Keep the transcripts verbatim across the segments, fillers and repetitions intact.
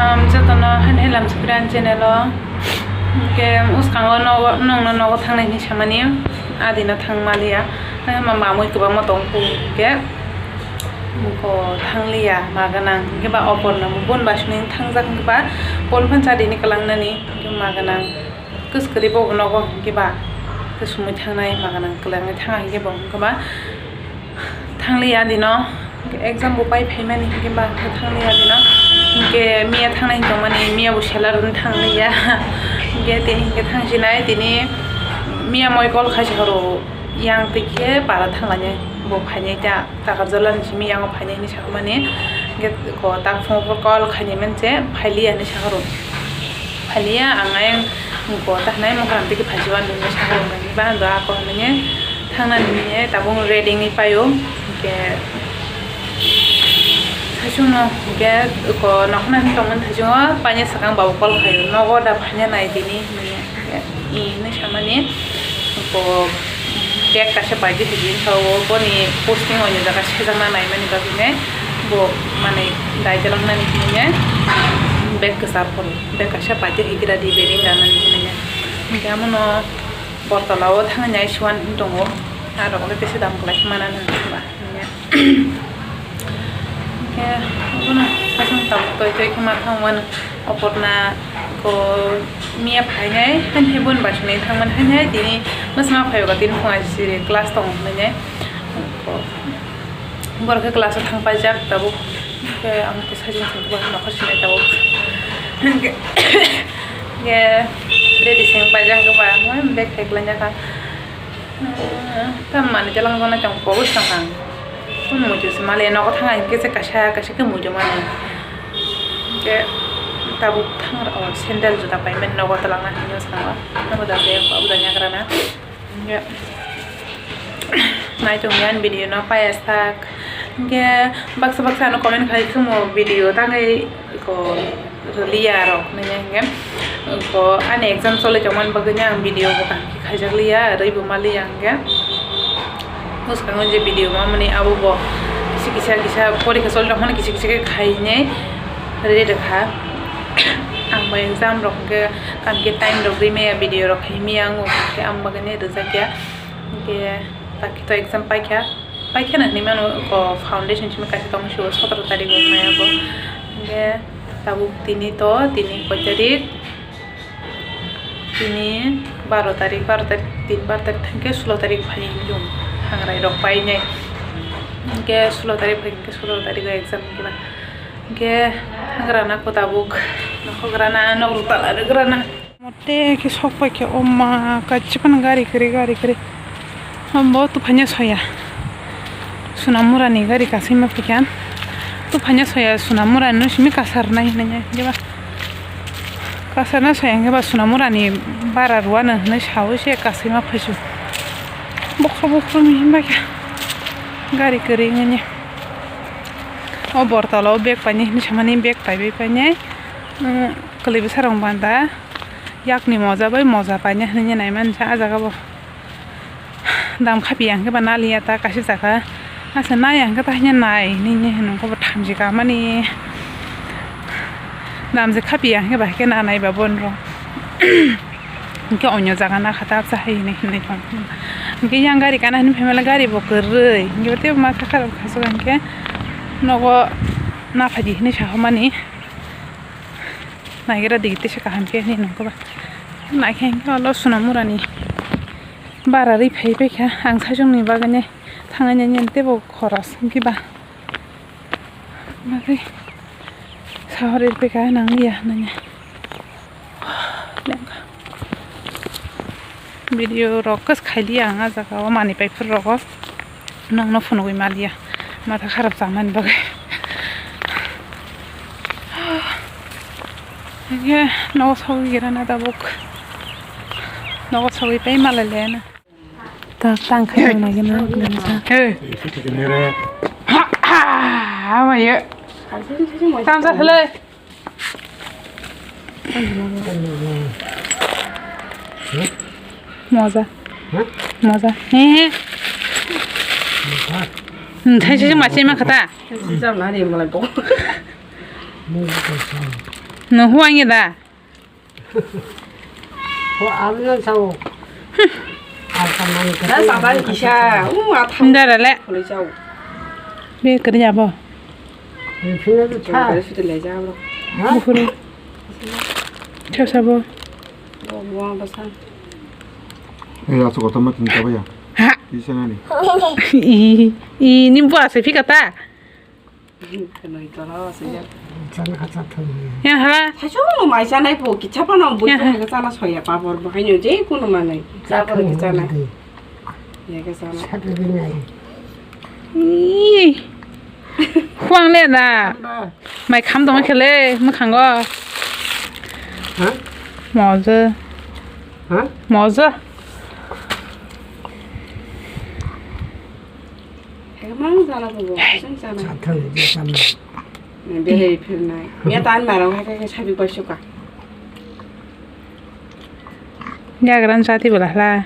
Am, jotono hani lam sukran channel o. Ke uskango nogo, nongno nogo thangnai hinwi samani, adino thang maliya. Tei ma mamui kwbangma tong khe, ke ko thangliya, ma gwnang. Ke ba oporno bon basini thangjak, ke ba bon phan chadini kwlangnani, ke ma gwnang. Kwskwrwi bo nogo hwnkhe ba, kwsumwi thangnai, ma gwnang kwlangwi thangna hwnkhe bo hwnkhe ba thangliya dino, exam bo pai phaimani hwnkhe ba hwnkhe thangliya dino. Hwnkhe miya thangnai hinwi tongmani, miya bo salary rwna thangliya. Hwnkhe tini hwnkhe thangsinai, tini miya moi call khaisa horo, yang twi khe para thanglainai, bo phainai ta. Takarjalani simi yango phainai hinwi sakhumani, hwnkhe ko tak phungo call khainai mani se phailiya hinwi sakhoro. Phailiya, ang ayang ko ta hinai mohram tiki phaisiya hinwi sakhoro, hwnkhe ba do ako hinwi thangnani hinwi tabuk ready wngwi paio. Hwnkhe saichungno hwnkhe ko nokhna hinwi tongmani saichungo paina swkang babu call khaio, nogo da phaina nai tini hinwi. Hinwi samani bo bag kaisa paidi hidi wngkha, o boni posting o jaga sejakna naimani bagwi ne bo manwi dai jalangnani hinwi ne bag kwchar phuru bag kaisa paidi hidi radi bedding ranani hinwi ne. Hwnkhe amono Bortola o thangwi nai suan wng tongo, aro khe tesa dam kwlai khe manani hinwi ba. Hwnkhe, abono hasing tabuk toi toi khe ma thangmani, oporna ko miya phainai, haini boni bai swnwi thangmani, haini hai tini bwsma phaiba tini phung aisiri class tongo hinwi nai. Ko, borok khe class o thang paijak tabuk, hwnkhe ang khe sajeng song nokhor sinai tabuk. Hwnkhe, hwnkhe ready se wng paijak, hwnkhe ba bag pack laijak kha. Tamo manwi jalang jalang tong koboi tong ang. Tamo muitu se mali nogo thang ang kisa kaisa kaisa khe muitu mani. Hwnkhe tabuk thang rw sandal juta paimani nogo twlangna hinwi swngo. Nogo da khe abo da nyagra na. Hwnkhe nai tong yan video no paya sak. Hwnkhe baksa baksa ano comment khai sumo video tangwi ko rwliya rok hinwi hwnkhe ko ani exam choli tongmani bagwi ang video bo kaham khe khaijak liya, rwi bo ma liya hwnkhe. Bwskango je video mamani abo bo kisa kisa kisa porikha choli tongmani kisa kisa khe khainai rwi rwkha. Ang bo exam rok hwnkhe kaham khe time rok rwi maya, video rok khai maya, ang bo hwnkhe ang bagwi rwjakya. Hwnkhe takhe to exam paikha. Paikhe na hinwi mano, ko foundation simi kaisa tongmani sio sotoro tarikh o maya bo. Hwnkhe tabuk tini to, tini koi tarikh? Tini baro tarikh, baro tarikh, tini baro tarikh thangkhe sulo tarikh phai hinwi hangrai rok painai. Hwnkhe sulo tarikh phai hwnkhe sotoro tarikh o exam hwnkhe ba. Hwnkhe hangra na ko tabuk, nokhok rana, nok rwtala rwk rana. Mote khe sok pai khe, o ma, kaisa phano gari kwrwi, gari kwrwi. Hambo tufanya soya. Sunamura ni gari kasima phaikha. Tufanya soya Sunamura no simi kasar nai hinwi diba. Kasar na soya hwnkhe ba Sunamura ni bara rwano hinwi sawi se kasima phaisu. Bokhro bokhro ni hinbai kha. Gari kwrwi nini. O bortala o bag painai hinwi samani bag paibai painai. Kwlwi bwsarok banda yakni moja bai moja painai hinwi naimani sa ah jaga bo. Dam khapiya hwnkhe ba naliya ta kaisa jaga. Asa naya hwnkhe ta hanya nai hinwi hinwi hwnwi hwnkhe bo thamchi kamani. Dam je khapiya hwnkhe ba hwnkhe na nai ba bono. Hwnkhe onyo jaga nakha ta bwsa hai hinwi hinwi tong. Hwnkhe yang gari kana hinwi phaimala gari bo kwrwi. Hwnkhe tei masa khasok hwnkhe nogo naphadi hinwi sahomani. Naigra digi tesa kaham khe hinwi nungkha ba. Naikhe hinkhe olo Sunamura ni bara rwi phai paikha. Ang saichung ni bagwi thangnai nini teibo khoros hinkhe ba. Bagwi sahor rwi paikha nang ya hinwi. Video rok khe khailiya ang ah jaga o manwi pai phuru rogo nokno phunugwi maliya matha kharap chamani bagwi. Hwnkhe nogo sogwi gira na tabuk nogo sogwi pai malai laya na. Ta tang khai tong nai gana. Hey. Ha ha ha. Tamsa khlai. Moja. Moja. He he. Nthai se ma se ma khata. Jam na ni malai bo. Nwng huainge da? Ho, aboni sao. Alka mani khe. Na, saban kisa. U, atham. Nda rale. Khulai sao. Be kari abo. Phino tu tha. Kare suti lai ja bro. Ha? Bukhuri. Chao sabo. Bo, bo, bo sa. Eh, aso kotor ma tini tabaya. Ha. Isa nani. I, i, ni bo ase phika ta. Kanwi kono se ya. Chana khacha thang. Ya hala. Thaisung no mai chanai po kicha pa no bui. Ya ha. Ka chana soya papor bo haino je kuno manai. Papor kicha na. Ya ka chana. Saturday night. Ih. Huang le na. Mai kham dong khele mukhango. Ha? Mojo. Ha? Mojo. Emang jana bo, sing jana. Sathang je sama. Behai phirnai. Ya tan marang hai kai sabi paisuka. Jagran sati bola hla.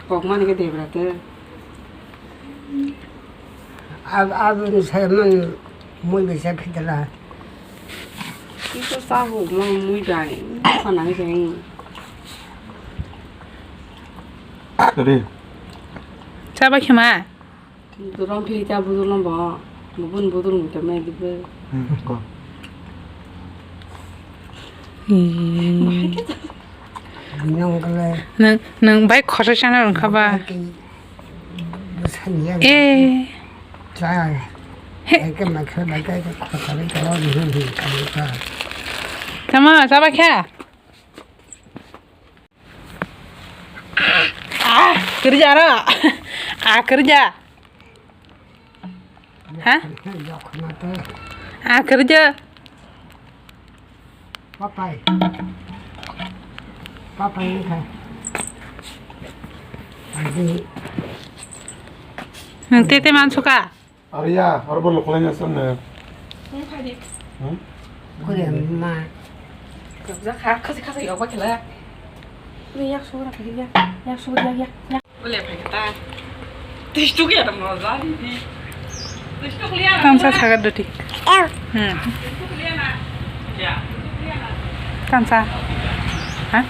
Kok mani ke debra te. Ab, abun sai man mui bisa khidala. Itu sabu man mui bai. Sana ni sai. Tadi. Chaba khema. Durong phiri ta budul no bo. Bubun budul muta me dibe. Hmm, ko. Ih. Binong kale. Nang, nang bai khosa chana rong kha ba. Bai ki, busani ya. Eh. Cha. He. Bai ke ma kha, bai ke khosa bai ke ro ni ni ka ni ka. Tama, chaba kha? Ah, kerja ra. Ah, kerja. Ha? Ah, kerja. Papai. Papai ni kha. Adi. Nang tete mansuka? Arya, aro bo lokolai na sanna. Hmm? Kore ma. Kabja kha, khasi khasi yok ba khela. Ni yak sura khasi yak, yak sura yak, yak, yak. Bole phai ta. Tistuk ya ta moja ni. Tistuk liya na. Tamsa sagar doti. Hmm. Tistuk liya na. Ya. Tamsa. Ha?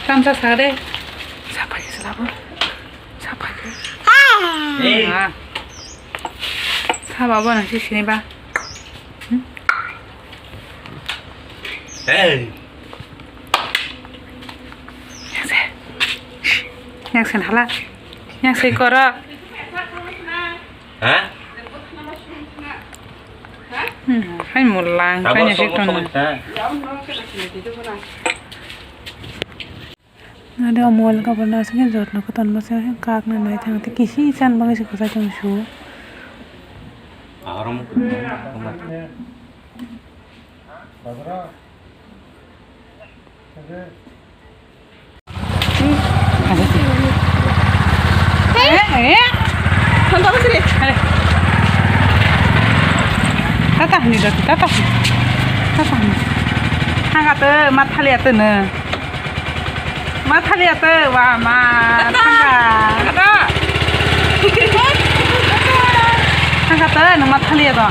Tamsa sagade. Sapai ke selabo. Sapai ke. Hey. Ha. Sabo bo nang si sini ba. Hmm? Hey. Yang se. Yang sen hala. Yang se koro. Ha? Hmm, hai mulang, hai nyasi tona. Abo songmo songmo ta. Nade o mobile cover no aswk jotno khe tonma se kak na nai thang te kisi chan bagwi se kwchai tong su. Ahormo kwbangma. Eh, eh. Tata hini dati, tata hini. Tata hini. Hangate mathali ate ne. Mathali ate wa ma thanga. Ada. Thanga te nang mathali ate.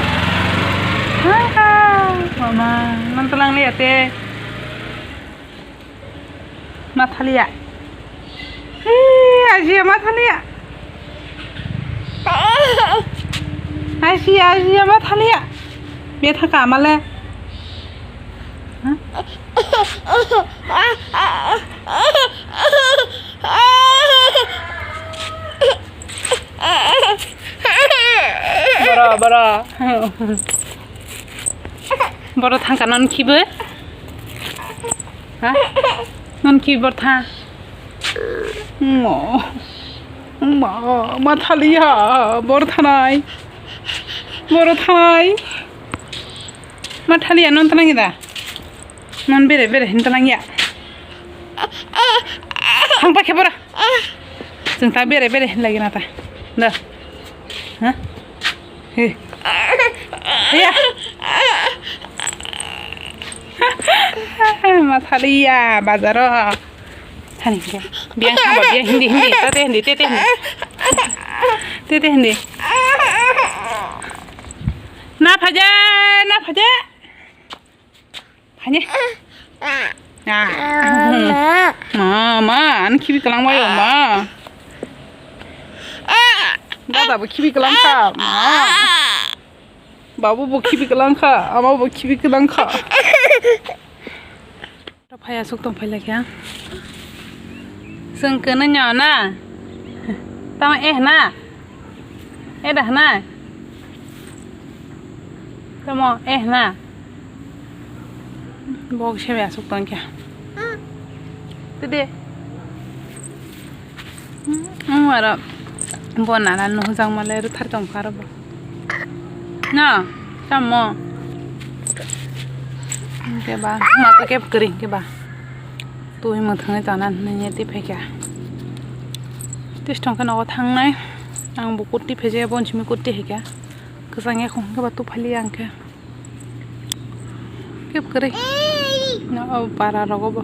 Thanga wa ma nang telang li ate. Mathali ya. Hi, aji mathali ya. Aji, aji mathali ya. Be thaka male. Boro, boro. Boro thangka non khibo? Ha? Non khibo tha? Mo. Ma, mathaliya, bor thanai. Bor thanai. Mathaliya non tanang ida. Non bere bere hin tanang ya. Thang pa khe bora. Chwng ta bere bere hin lagi na ta. Da. Ha? He. Ya. Mathaliya, bazaro. Hani, biang, biang, haba, biang, hindi, hindi, tate, hindi, tete, hindi. Tete, hindi. Na phaja, na phaja. Hani? Ah. Ma, ma, ani khibi kwlangbaio, ma. Dada bo khibi kwlangkha, ma. Babu bo khibi kwlangkha, ama bo khibi kwlangkha. Phai aswk tong phai laikha. Chwng kwnwi no na? Tamo eh na? Eh da hwnai? Tamo eh na? Bok se bai aswk tong kha. Tede. Hmm, aro bo nana no hojak male rwthar tong kha aro bo. Na, tamo. Keba, ma to kep kri keba. Twi mwthangwi tana hinwi twi phaikha. Twi tongkha nogo thangnai. Ang bo kurti phaijak, bo simi kurti haikha. Kwchang yakhung khe ba tuphali ang khe. Kep kwrwi. No, o para rogo bo.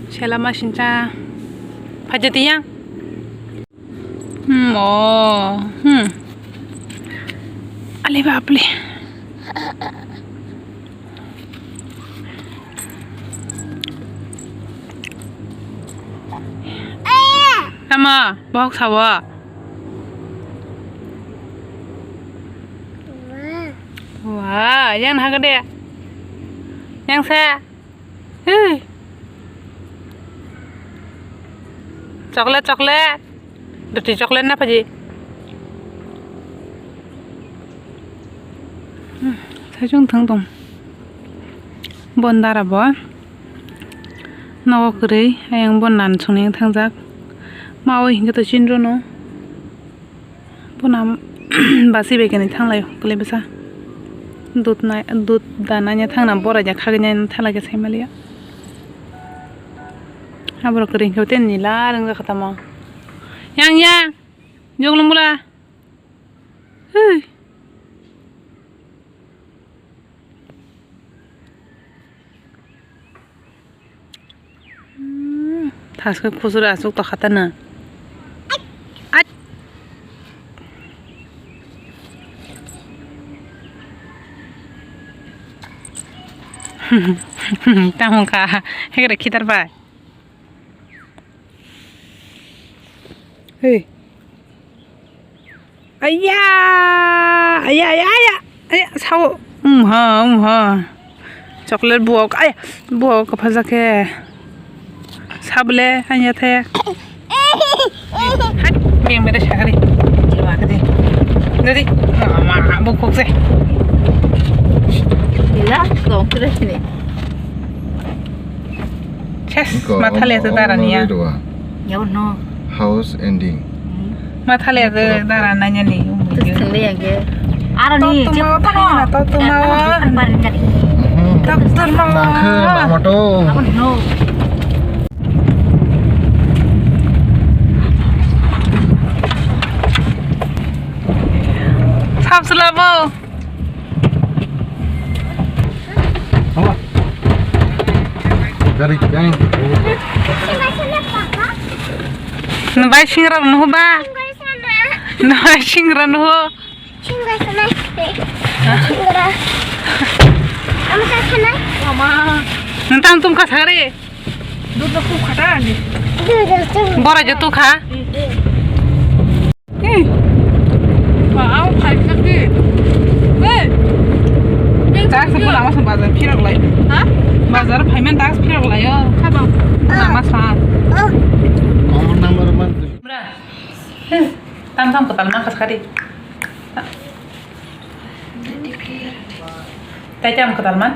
Sela ma sincha. Phaijak tiyang. Hmm, oh, hmm. Ali bapli. Ama, bok sawa. Wah, yang naga de. Yang sa. Hei. Chocolate, chocolate. Doti chocolate na phaji. Hmm, saichung thang tong. Bondara bo. Nogo kwrwi, ayang bo nan songni thangjak. Ma oi hingke to chinrono. Buna basi bai kani thanglai kwlai bwsa. Dut nai, dut da nanya thangna borai ja khagwi nai thangla khe sai maliya. Aborok kwrwi hwnkhe tei nila rwngjakha tamo. Yang, yang. Joglong bwla. Hei. Hmm, thaskhe kuchura achuk tokha tano. Ait. Tamo kha, hekre khitar bai. Hey. Aya! Aya, aya, aya! Aya, sao! Umha, umha. Chocolate buok. Aya, buok kaphajak khe. Sable, aya the. Hai, beng bere sakari. Jewa kade. Jadi, ma, ma, bukhuk se. Ila, kong kre sini. Ses, mathale se darani ya. Yaw no. House ending. Mathale se dara nanya ni. Tus thungle yang ge. Aro ni, Tok tuma wa, tok tuma wa. Tok tuma wa. Nangkhe, mama to. Abo no. Sap sela bo. Gari kang. Nung bai singra nung ba. Nung bai singra nung. Singra sanai. Singra. Ama sa sanai. Mama. Nung tang tum ka sagre. Duduk tu khata ni. Bora je tu kha. Wow, five fifty. Hey. Tax pun lama sa bazar phirok lai. Ha? Bazar payment tax phirok lai yo. Khaba. Lama sa. Common number one. Bra. Tam tam kotal ma khas khari. Tai tam kotal man.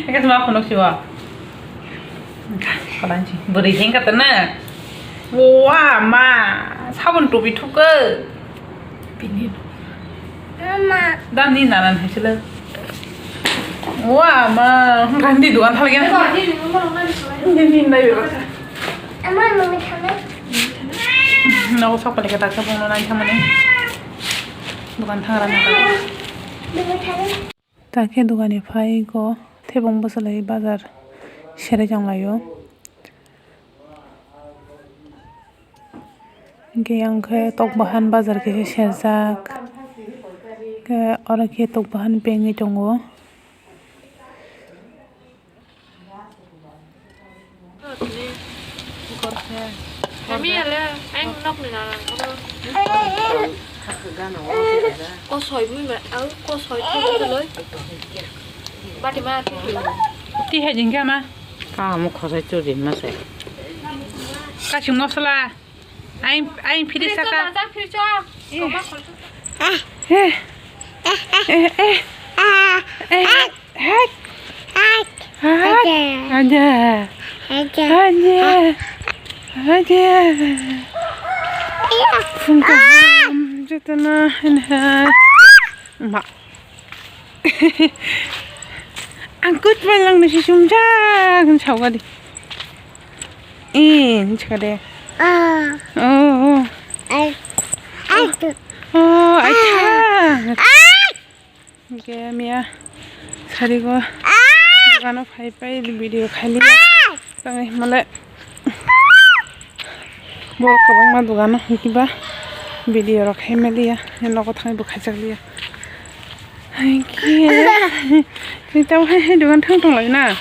Ekas ma khunuk siwa. Kalanchi. Beri hingkat na. Wah, ma. Sabun topi thuke. Pinin. Mama. Dan ni nanan hai sila. Wah, ma. Kan di dukan thal gena. Ni ni nai bebasa. Ama mami thame. Nogo sok pale kata ke bono nai thamani. Dukan thangra na. Mami thame. Takhe dogani phai go thebong bwchalai bazar sere jang laio. Hingke ang khe tok bahan bazar khe serjak. Khe oro khe tok bahan pengwi tongo. Kami ale, ang nok ni nana. Kosoi bui ma, au kosoi thok thok loi. Bati ma thok thok. Ti hai jingga ma. Ka mo khosoi churi ma se. Kasing mosla. Aing, aing phiri saka. Fircho, fircho. Koma fircho. Eh, eh, eh, eh. Aja. Aja. Aja. Aja. Fungkam, jatana, hai. Ma. Ang kut palang ni si sumjak, ang sawa di. Eh, ang sawa de. Ah. Oh, oh. Ai. Ai tu. Oh, ai ta. Ai. Oke, mia. Sari go. Ah. Dogano phai phai video khali. Ah. Tangai male. Borok kwbangma dogano hwnkhe ba video rok khaima liya, nogo thangwi bo khaichak liya. Hwnkhe tei tamo hai hai dogan thang tong lai na.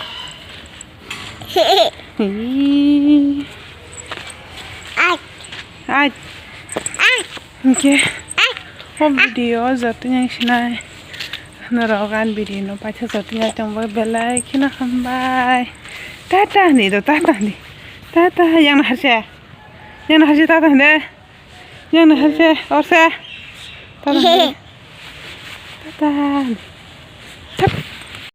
Ai. Ai. Hwnkhe o video joto yang sinai. Norok ani video no paithak joto yang tong bai belai kheno hambai. Tata hinwi do, tata hinwi. Tata yang na harsa. Yang na harsa tata hinwi. Yang na harsa orsa. Tata hinwi. Tata hinwi. Thap.